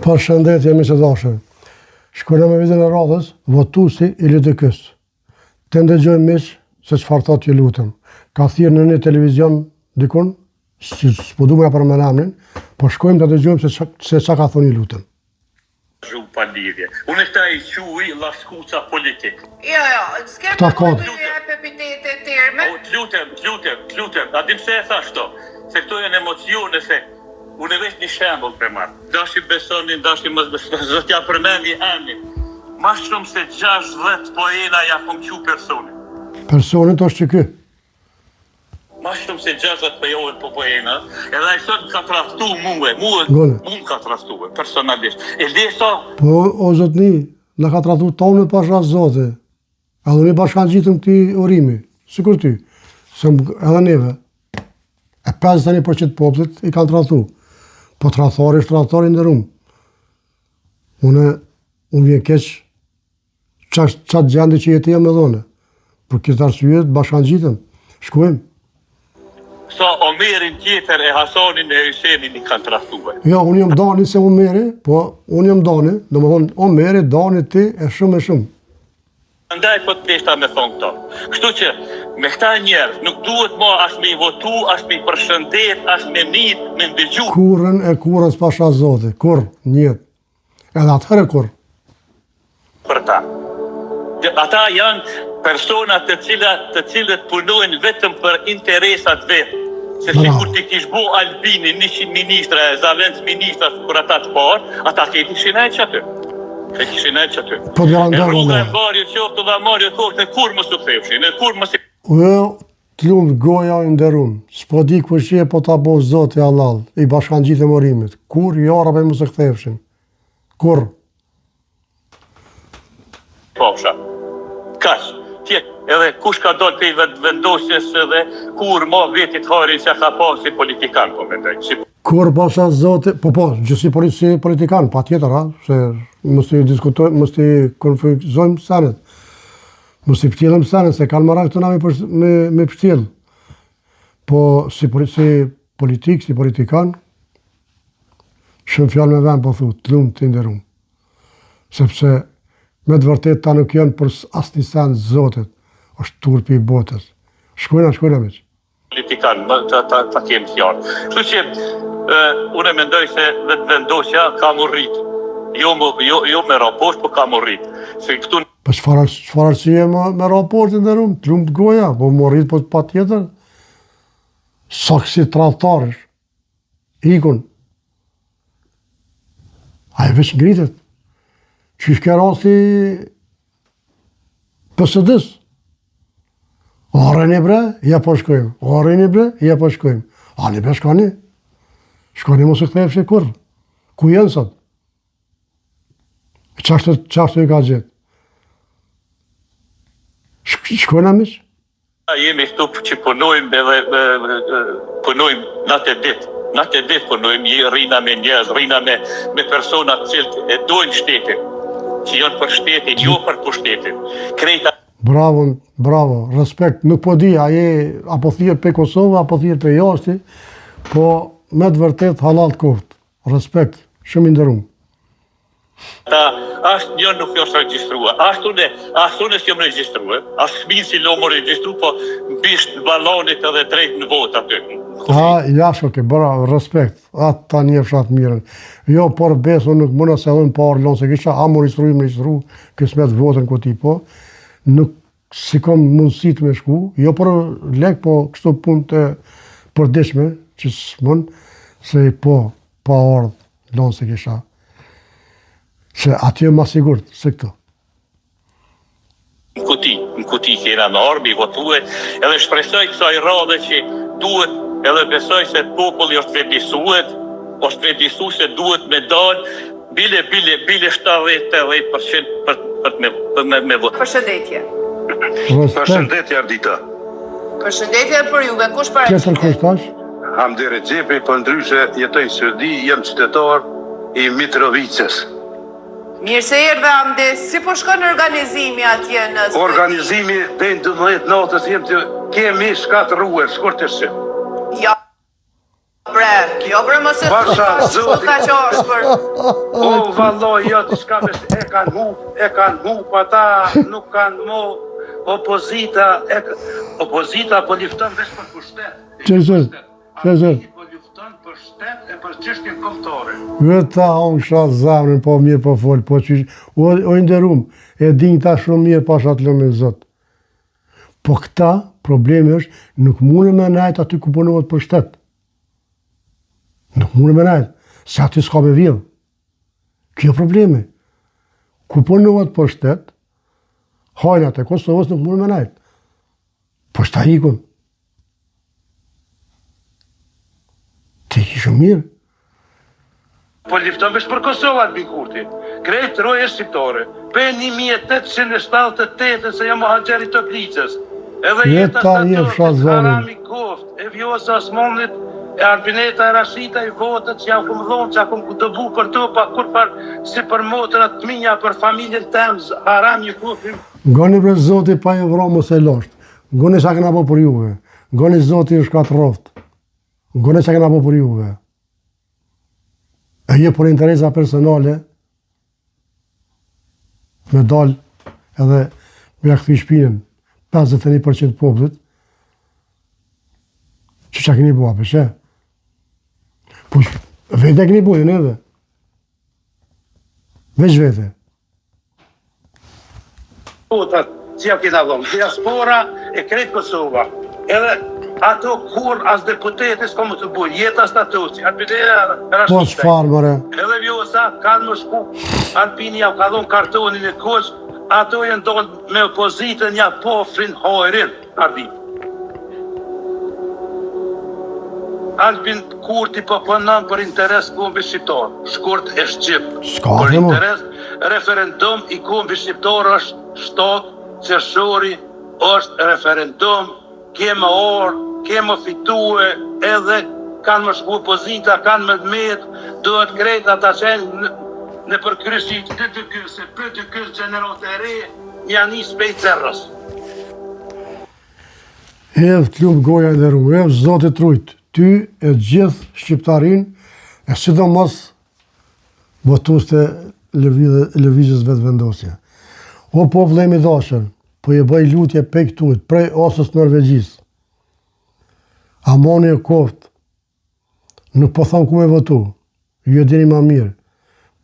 Përshëndetje miq të dashur. Shkojmë me videon e radhës, votuesi i LDK-s. Të ndëgjojmë miq se çfarë thotë ju lutem. Ka thirrë në një televizion dikun, si s'po du me ja përmend emrin, po shkojmë të dëgjojmë se se çka ka thonë ju lutem. Zhu pa lidhje. Unë këta i quj laskuca politik. Jo, jo, s'kem nevojë të jep epitete terme. O, të lutem, të lutem, të lutem. A di pse e thash këto? Se këto janë emocione se unë veç një shembull pe marr. Dashi besoni, dashi mos besoni, s'do t'ja përmendi emrin. Ma shumë se 60 poena ja kom çu personit. Personit është që ky. Ma shumë se 60 poena po poena, edhe ai sot më ka tradhtu mue, mue, mu më ka tradhtu, personalisht. E di sa? Po, o zotni, na ka tradhtu tonë pasha Zoti. Edhe unë i bashkangjitëm këtij urimi, sikur ty, se edhe neve, e 51% të popullit i kanë tradhtu. Po tradhtari është tradhtar i nderum. Unë, unë vjen keq, qatë gjendje që jetë jam edhe unë. Për këtë arsye, bashkangjitëm, shkojmë. Sa Omerin tjetër e Hasanin e Hysenin i kanë tradhtue. Jo, unë jam Dani se Omeri, po unë jam Dani, domethonë Omeri, Dani, ti e shumë e shumë. Andaj po të deshta me thonë këto. Kështu që me këta njerëz nuk duhet ma as me i votu, as me i përshëndet, as me nit, me ndëgju. Kurrën e kurrës pasha Zoti, kurrë, n'jetë. Edhe atëherë kurrë. Për ta. Ata janë persona të cilat të cilët punojnë vetëm për interesat vetë. Se sikur t'i kish bo Albini 100 ministra e zavendës ministra sikur ata të parë, ata krejt ishin nejt qaty. Krejt ishin nejt qaty. Po të E rruga e mbarë ju qoftë dhe marë ju qoftë, e kurrë mos u kthefshin, e kurrë mos i... Jo, të lumtë goja i nderum, s'po di kush je po ta boftë Zoti hallall, i bashkangjitem urimit. Kurrë ja Rabbi mos u kthefshin. Kurrë. Pafsha. Kaq. Tjet, edhe kush ka dalë prej Vetëvendosjes edhe kurrë ma vetit hajrin s'ja ka pa si politikan, po mendoj. Si... Kurrë pasha Zoti, po po, gjithsi si, si politikan, patjetër, ha, se mos t'i diskutojmë, mos t'i konfuzojmë senet. Mos t'i pështjellim senet, se kanë marak të na me, me, me pështjell. Po, si, si politik, si politikan, Shumë fjalë me vend po thu, të lumtë i nderum. Sepse me të vërtetë ta nuk janë për asnjë sen zotit, është turpi i botës. Shkojna, shkojna miq. Politikan, ta, ta, ta kemë fjalë. Kështu që, e, unë mendoj se Vetëvendosja ka m'u rrit. Jo, më, jo, jo me ra poshtë, po ka m'u rrit. Se këtu Po çfarë çfarë arsye më me ra poshtë i nderum, të lumtë goja, po m'u rrit po patjetër. Sa kësi tradhtarësh. Ikun. Ai veç ngritet. Qysh ke rasti PSD-s. O rrini bre, ja po shkojmë. O rrini bre, ja po shkojmë. Ani bre shkoni. Shkoni mos u kthefshi kurrë. Ku janë sot? Qashtu, qashtu i ka gjetë. Shkojna miq? Jemi këtu që punojmë edhe punojmë natë e ditë. Natë e ditë punojmë, rrina me njerëz, rrina me me persona të cilët e dojnë shtetin, që janë për shtetin, jo për pushtetin. Krejta Bravo, bravo, respekt. Nuk po di, a je, apo thirret prej Kosovë, apo thirret prej jashti, po me të vërtet hallall të koftë. Respekt, shumë i nderum. Ta, asnjë nuk është regjistruar. As unë, as unë s'jam regjistruar. As fëmijën s'i lo m'u regjistru, po bisht ballonit edhe drejt në votë aty. Ha, jashtë, ok, bravo, respekt. Atë ta njefsha të mirën. Jo, por besë, unë nuk muna se edhe në parë lonë se kisha, a m'u regjistru, m'u regjistru, kismet votën ku ti po. Nuk s'i kom mundësit me shku, jo për lek, po kështu punë të përditshme, që s'mund, se po, pa ardhë, lonë se kisha. Se atje ma sigurt, se këto. Në kuti, në kuti kena me ardhë, me votue, edhe shpresoj kësaj radhe që duhet, edhe besoj se populli është vetëdijsuet, është vetëdijsu se duhet me dalë, Bile bile bile 70-80% për për me për me, me votu. Përshëndetje. Përshëndetje Ardita. Përshëndetje për juve, kush paraqitet? Tjetër kush tash? Hamdi Rexhepi, po ndryshe jetoj në Suedi, jam qytetar i Mitrovicës. Mirë se erdhe Hamdi, si po shkon organizimi atje në Suedi? Organizimi deri në 12 natës jem të kemi shkatërruar, shkurt e shqip. Ja. Bre, jo bre mos e Pasha, thuj zoti. kaq ashpër. O, valloj, jo, diçka veç e kanë hup, e kanë hup, ata nuk kanë mo opozita, e, opozita po lufton veç për pushtet. Që, që, që, që. Albini po lufton për shtet e për çështjen kombëtare. Vetë ta hëngsha zemrën, po mirë po fol, po qysh, o, o i nderum, e din ta shumë mirë pasha të lumin zot. Po këta, problemi është, nuk mundë me nejt aty ku punohet për shtet. Nuk mundë me nejt, se aty s'ka me vjedh. Kjo problemi. Ku punohet për shtet, hajnat e Kosovës nuk mundë me nejt. Po shta ikun. Ti ki shumë mirë. Po lufton veç për Kosovë Albin Kurti. Krejt troje shqiptare. Pe 1878 se jam muhaxher i Toplicës. Edhe jeta Jeta jepsha zonin. Haram i koft, e Vjosa Osmanit, e Albineta e Rashita i votët që ja kum dhonë, që ja kum dëbu për to, pa kurfar si për motrat të minja, për familjen tem, haram i kofim. Ngoni bre zoti pa e vra mos e lasht. Ngoni sa kena bo për juve. Ngoni zoti ju shkatrroft. Ngoni sa kena bo për juve. E jo për interesa personale me dal edhe me ja kthy shpinën 51% të popullit që që keni bo, apo që? Po, vete keni bo, jo neve. Veç vete. Votat që ja kena dhonë, diaspora e krejt Kosova, edhe ato kur as deputeti s'ka më të bujë, jeta statusi, Albinea Po çfarë more? Edhe Vjosa kanë më shku, Albini ja ka dhonë kartonin e kuq, ato janë dalë me opozitën ja pofrin hajrin, Ardi. Albin Kurti po punon për interes kombit shqiptar, shkurt e shqip. S'ka Për dhe mo. interes referendum i kombit shqiptar është 7 qershori, është referendum, ke më orë, ke më fitue, edhe kanë më shku opozita, kanë më met, duhet krejt ata qenë në, në përkrysi të DDK-së, PDK-së, gjenerate e re, ja nis pej zerës. Edh të lumë goja e nderu, edh zoti t'rujt, ty e gjithë shqiptarin, e sidomos votuesit e lëvizjes vetëvendosje. O popull im i dashur, po i bëj lutje prej këtuit, prej Oslos Norvegjisë. Amoni e koft, nuk po thom ku me votu, ju e dini ma mirë,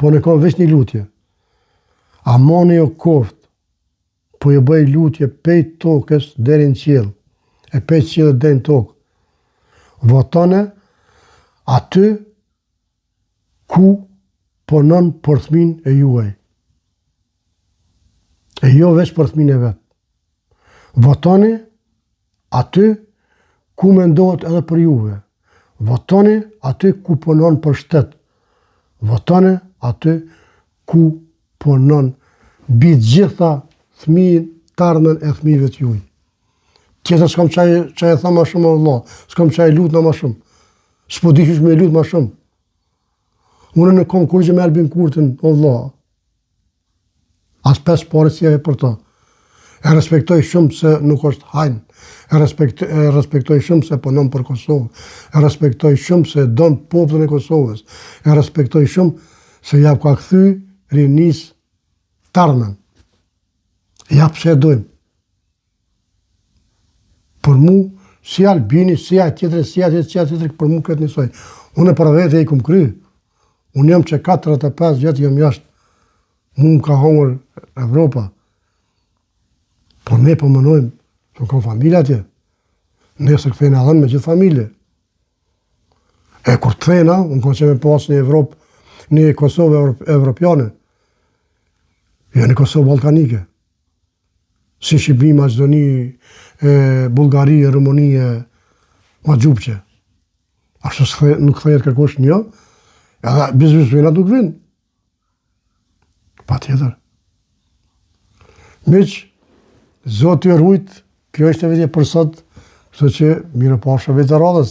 po në kom veç një lutje. Amoni e koft, Po ju bëj lutje pej tokës deri në qiell, e pej qiellit deri në tokë. Votone aty ku punon për fëmin e juaj. E jo veç për fëmin e vet. Votoni aty ku mendohet edhe për juve. Votoni aty ku punon për shtet. Votoni aty ku punon mbi të gjitha fëmijën, të ardhmen e fëmijëve të juaj. Tjetër s'kam ça ça e tham ma shumë o vëlla, s'kam ça e lutna ma shumë. S'po di qysh me lut ma shumë. Unë nuk kam kurgjë me Albin Kurtin, o vëlla. As pes pare si e për to. E respektoj shumë se nuk është hajn. E, respektoj, e respektoj shumë se punon për Kosovë. E respektoj shumë se don popullin e Kosovës. E respektoj shumë se ja ka kthy rinisë t'ardhmen. Ja pse e dojmë. Për mu, si Albini, si ai tjetri, si ai tjetri, si ai tjetri, për mu këtë njësoj. Unë për vete i kum kry. Unë jam që 45 vjet jam jashtë. Mu më ka hongër Evropa. Por ne po menojmë, se unë kam familje atje. Nesër kthehna edhe me gjithë familje. E kur të kthehna, unë kam qef me pas një Evropë, një Kosovë evropiane. Jo një Kosovë ballkanike. Si Shqipëri, Maqedoni, e Bullgari, e Rumuni, e Magjupqe. Ashtu s'kthe, nuk kthehet kërkush një, edhe biznesmenat nuk vinë. Patjetër. Miq, Zoti ju rujt, kjo ishte video për sot, kështu që mirupafshim videon e radhës.